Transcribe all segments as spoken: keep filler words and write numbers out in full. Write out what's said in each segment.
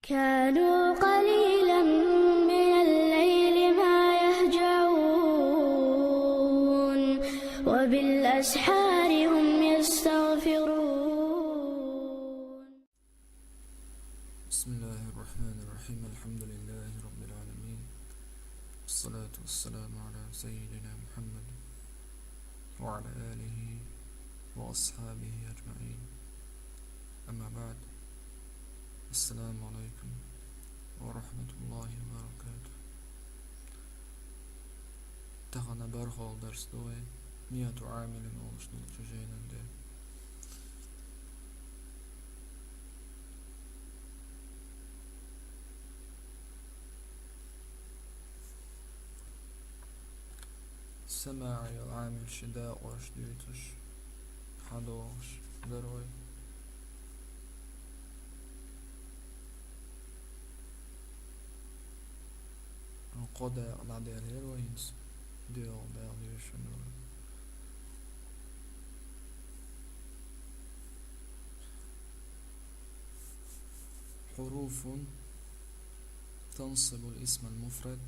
كانوا قليلا من الليل ما يهجعون، وبالأسحار هم يستغفرون. بسم الله الرحمن الرحيم. الحمد لله رب العالمين. والصلاة والسلام على سيدنا محمد وعلى آله وأصحابه أجمعين. أما بعد. السلام عليكم ورحمة الله وبركاته. Тахана бархӀал дарс ду вай, нияты Ӏамилан олуш долчу жайнан де. СамаӀ йолу Ӏамил ши дакъош дуьйцуш, хьадогӀуш дара вай. Кхо дакъа дӀаделлера вай хӀинца, доьалгӀа дакъа доьшуш ду вай. حروف تنصب الاسم المفرد.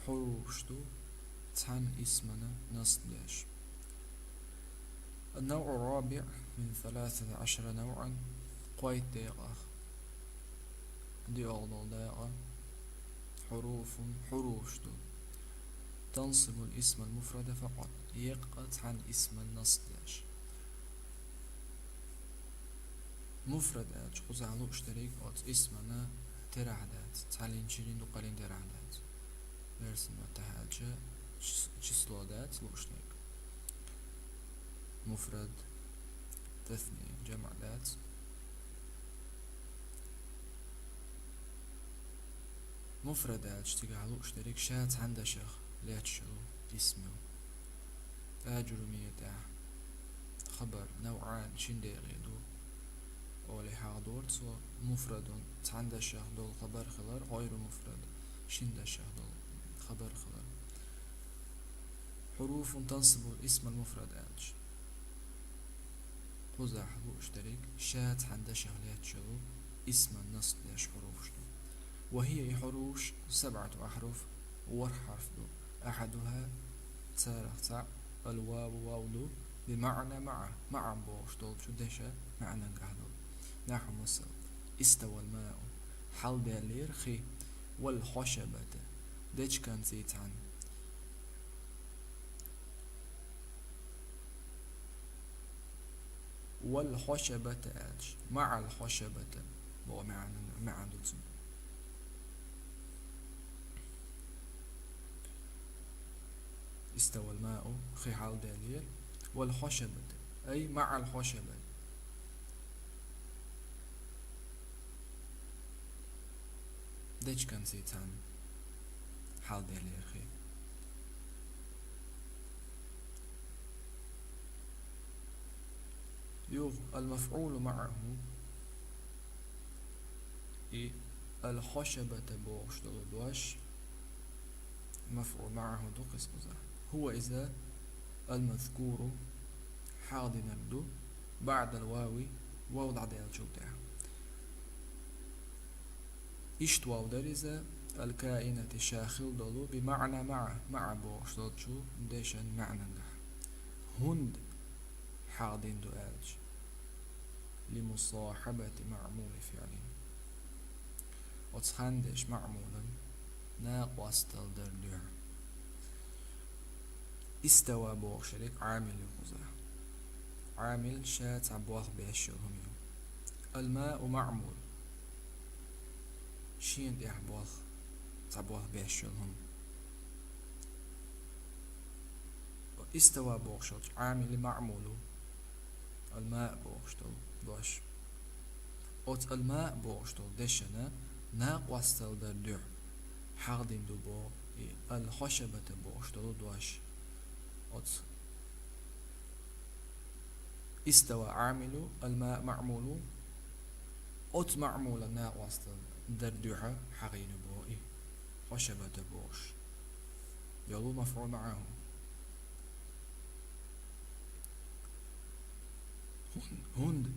Хьуруфаш ду цхьана исмана насб деш. النوع الرابع من ثلاثة عشر نوعا. Кхойтта декъах доьалгӀа долу дакъа. حروف, хьуруфаш ду. تنصب الاسم المفرد فقط. Еккъа цхьана исман насб деш. Муфрад аьлча, кхузахь лууш дерриг оцу исмана терахь дац, цхьаллин, чиллин, дуккхаллин терахь дац. Оьрсийн маттахь аьлча, чис-, число дац лууш дерг. Муфрад, тасния, жамаӀ дац. Муфрад аьлча, цигахь лууш дерриг ша цхьана дашах лаьтташ йолу исм ю. ТӀаджурумия тӀехь хабар, навӀан, шина декъе ду олий хьахадора цо, муфрадун, цхьана дашах долу хабар хилар, гӀайру муфрад, шина дашах долу хабар хилар. حروف تنصب الاسم المفرد аьлча, кхузахь лууш дерриг ша цхьана дашах лаьтташ йолу исман насб деш хьуруфаш ду. وهي, и хьуруфаш, سبعة أحرف, ворхӀ хьарф ду. أحدها, царах цхьаъ, الواو, вав ду, بمعنى مع, مع бохуш долчу дешан маьӀнангахь долу. نحو, масала, استوى الماء, хьалдаьллера хи, والخشبة, дечканций цхьаьна. والخشبة аьлча, مع الخشبة боху маьӀна, маьӀна ду цуьнан. استوى الماء, хи хьалдаьллера, والخشبة, أي مع الخشبة. Дечканций цхьаьна хьалдаьллера хи. Юха, المفعول معه, и الخشبة бохуш долу дош, مفعول معه ду кхузахь. هو, иза, المذكور, хьахдинарг ду, بعد الواو, вав дӀадаьллачул тӀаьхьа. Иштта вав дара иза, الكائنة, ша хилла долу, بمعنى مع, مع бохуш долчу дешан маьӀнангахь. ХӀунда хьахдина ду аьлча, لمصاحبة معمول فعل. Оцу хандеш маъмулан накъосталла дар дуьхьа. استوى бохуш ерг Ӏамил ю кхузахь. Ӏамил ша цхьа болх беш йолу хӀума ю. الماء معمول. Шена тӀехь болх, цхьа болх беш йолу хӀума. استوى бохуш йолчу Ӏамили маъмулу الماء бохуш долу дош. Оцу الماء бохуш долу дешана накъосталла дар дуьхьа хьахдина ду боху и الخشبة бохуш долу дош. Оцу استوى عامل، الماء معمول. Оцу маъмулан накъосталла дар дуьхьа хьахдина боху и خشبة бохуш йолу مفعول معه. ХӀун-, хӀунда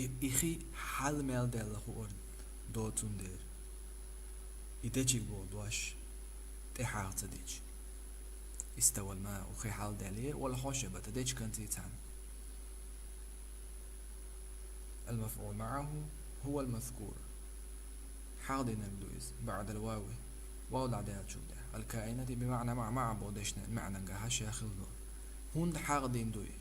и, и хи хьал мел даьлла хуур до цундела. И дечиг болу дош тӀе хьагӀ ца дича. Иставал маъу хи хьал делира, вал хьошабата дечиган цӀийцхьана. Ал-мафъул маъаху хӀува ал-мазкур. ХьагӀ динарг ду иза, баъдал вави, вав дӀадаьллачул тӀехьа. Ал-каинати би маъна маъа, маъа боху дешнан маьӀнанга хьаша хилла ду. ХӀунда хьагӀ дина ду и?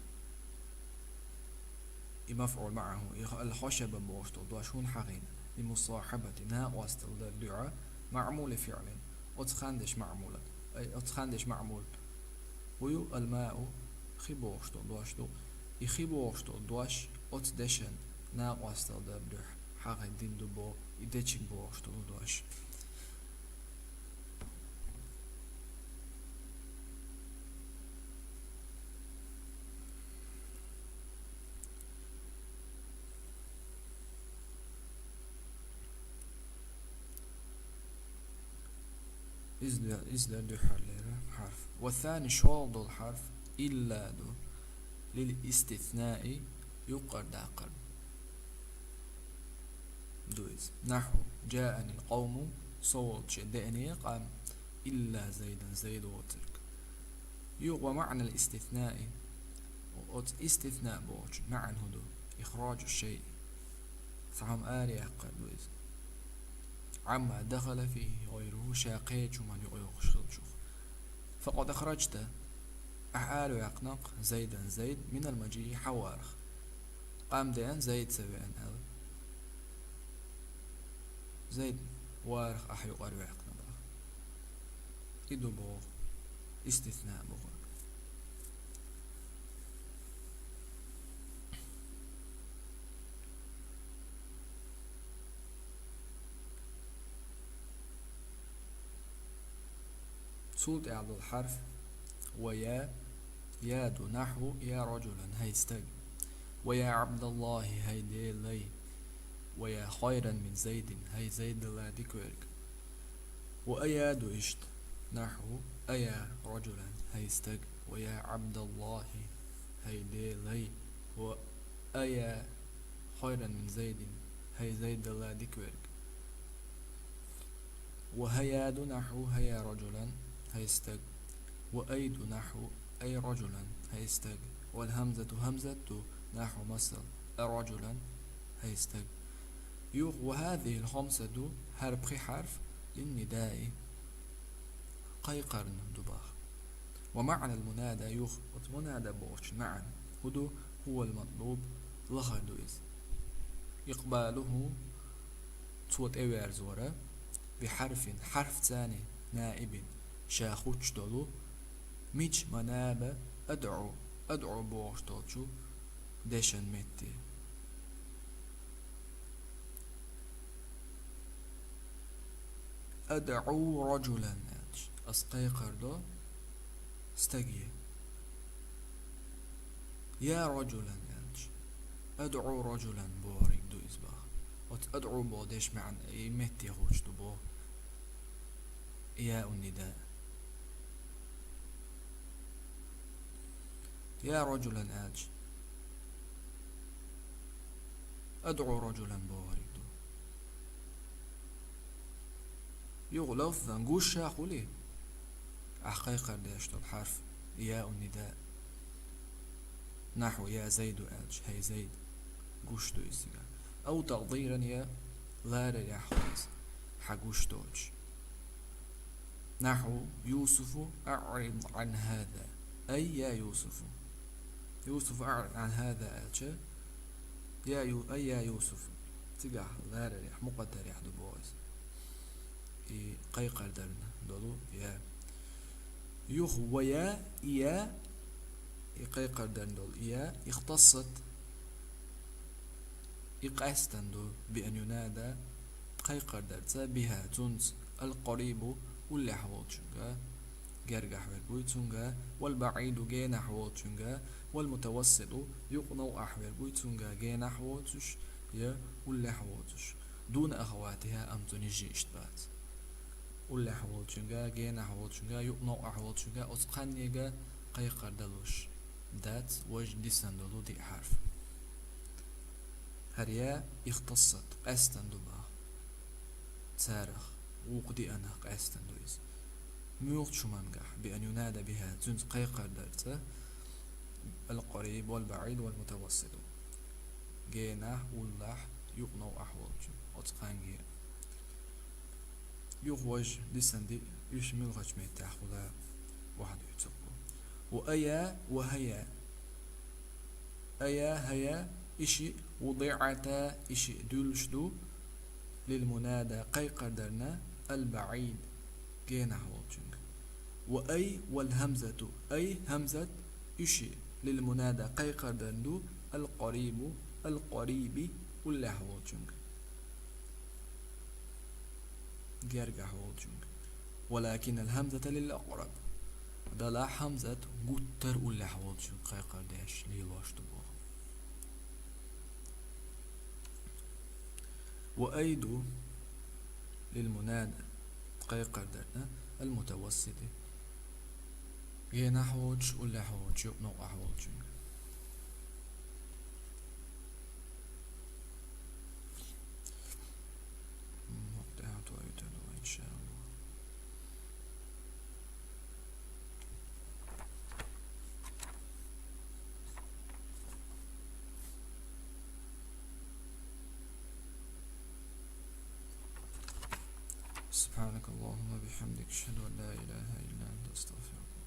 И мафъул маъаху, и ал-хьошаба бохуш долу дош хӀунда хьагӀ дина? Лимусахьабати, накъосталла дар дуьхьа, маъмули фиълин, оцу хан деш маъмулат, ай, оцу хан деш маъмул. ХӀун ю? Ал-маъу, хи бохуш долу дош ду. И хи бохуш долу дош оцу дешан накъосталла дар дуьхьа хьагӀ дина ду боху, и дечиг бохуш долу дош. Иза, иза ду дуьххьарлера хьарф. Ва сани, шолгӀа долу хьарф илла ду, лил истиснаи, юккъара даккхар ду иза. Нахьу, джаанил къовму, со волче деане къам, илла Зайдан, Зайд воцург. Юха ва маънал истиснаи, оцу истисна бохучун маьӀна хӀун ду? Ихраджу шайъ, цхьа хӀума араяккхар ду иза. Амма дахала фихи гӀайруху, ша кхечу хӀуманна юкъайогӀуш хилчух. Факъад ахраджта, ахьа араваьккхина-кх, Зайдан, Зайд, минал маджии, хьан варах. Къам деана, Зайд ца веана аьлла. Зайд варах ахьа юкъара ваьккхина боху. И ду боху, истисна бохург. Цул тӀаьхьа долу хьарф ва я, я ду, нахьу я раджулан, хӀай стаг. Ва я Абдаллахи, хӀай Делан лай. Ва я хайран мин Зайдин, хӀай Зайдалла дика верг. Ва ая ду иштта, нахьу ая раджулан, хӀай стаг. Ва я Абдаллахи, хӀай Делан лай. Ва ая хайран мин Зайдин, хӀай Зайдалла дика верг. Ва хӀая ду нахьу хӀая раджулан, хӀай стаг. Ва ай ду нахьу ай раджулан, хӀай стаг. Вал хӀамзату, хӀамзат ду, нахьу, масал, а раджулан, хӀай стаг. Юха ва хӀазихил хамсату, хӀара пхи хьарф, линнидаи, кхайкхарна ду боху. Ва маънал мунада, юха оцу мунада бохучун маьӀна хӀун ду? ХӀувал матлуб, лахар ду иза. Икъбалуху, цо тӀеверзавар, би хьарфин, хьарф цани, наибин, ша хуттуш долу, мича, манаба адъу, адъу бохуш долчу дешан метте. Адъу раджулан аьлча, ас кхайкхар до стаге. Я раджулан аьлча, адъу раджулан бохург ду иза боху. Оцу адъу боху дешан маьӀна и метте хуттуш ду боху. Я ун нида. Я раджулан аьлча, адъу раджулан бохург ду. Юха лафзан гуш ша хуьлий, ахь кхайкхар деш долу хьарф, я ун нида. Нахьу я Зайду аьлча, хӀай Зайд, гуш ду иза цигахь. Ау такъдиран, я ларарехь хуьлу иза, хьан гуш доцуш. Нахьу Юсуфу аърид ан хӀаза. Ай я Юсуфу. Юсуфу аърид ан хӀаза аьлча, я Ю-, ай я Юсуфу. Цигахь ларарехь, мукъаддарехь ду боху иза. И кхайкхар дарна долу я. Юха ва я, и я, и кхайкхар дарна долу и я, ихтассат, и къаьстина ду, би ан юнада, кхайкхар дарца, биха, цунца, ал-къарибу, уллехь волчунга, гергахь верг вуй цунга, вал-баъиду, генахь волчунга, вал-мутавасситу, юкъа новкъахь верг вуй цунга, генахь воцуш, я уллехь воцуш. Дуна ахаватиха, амма цуьнан йижи иштта бац. Уллехь волчунга, генахь волчунга, юкъа новкъахь волчунга, оцу кхаьннега кхайкхар далуш дац важа дисина долу диъ хьарф. ХӀара я ихтассат, къаьстина ду боху. царах, вукху диъанах къаьстина ду иза. Муьлхачу хӀумангахь, биан юнада биха, цуьнца кхайкхар дарца, ал-къариб вал-баӀид вал-мутавассит. Генахь, уллохь, юкъа-новкъахь волчу, оцу кхаьнге. Юха важа, дисина диъ, уьш муьлхачу меттехь хуьлу вахьа дуьйцург бу. Ва ая, ва хӀая. Ая, хӀая, и шиъ, вудиӀата, и шиъ дуьллуш ду, лил-мунада, кхайкхар дарна, ал-баӀид, генахь волчуьнга. Ва ай вал-хӀамзату, ай, хӀамзат, и шиъ, лил-мунада, кхайкхар дарна ду, ал-къарибу, ал-къариби, уллехь волчуьнга. Гергахь волчуьнга. Валакин ал-хӀамзата лил-акъраб. Делахь хӀамзат гуттар а уллехь волчуьнга кхайкхар деш лелош ду боху. Ва ай ду лил-мунада, кхайкхар дарна, ал-мутавассити. Генахь воцуш, уллехь воцуш, юкъа-новкъахь волчуьнга. М, хӀокху тӀаьхьа тоьуьйтур ду вай, иншааллахӀ. سبحانك اللهم وبحمدك، أشهد أن لا إله إلا أنت، أستغفرك.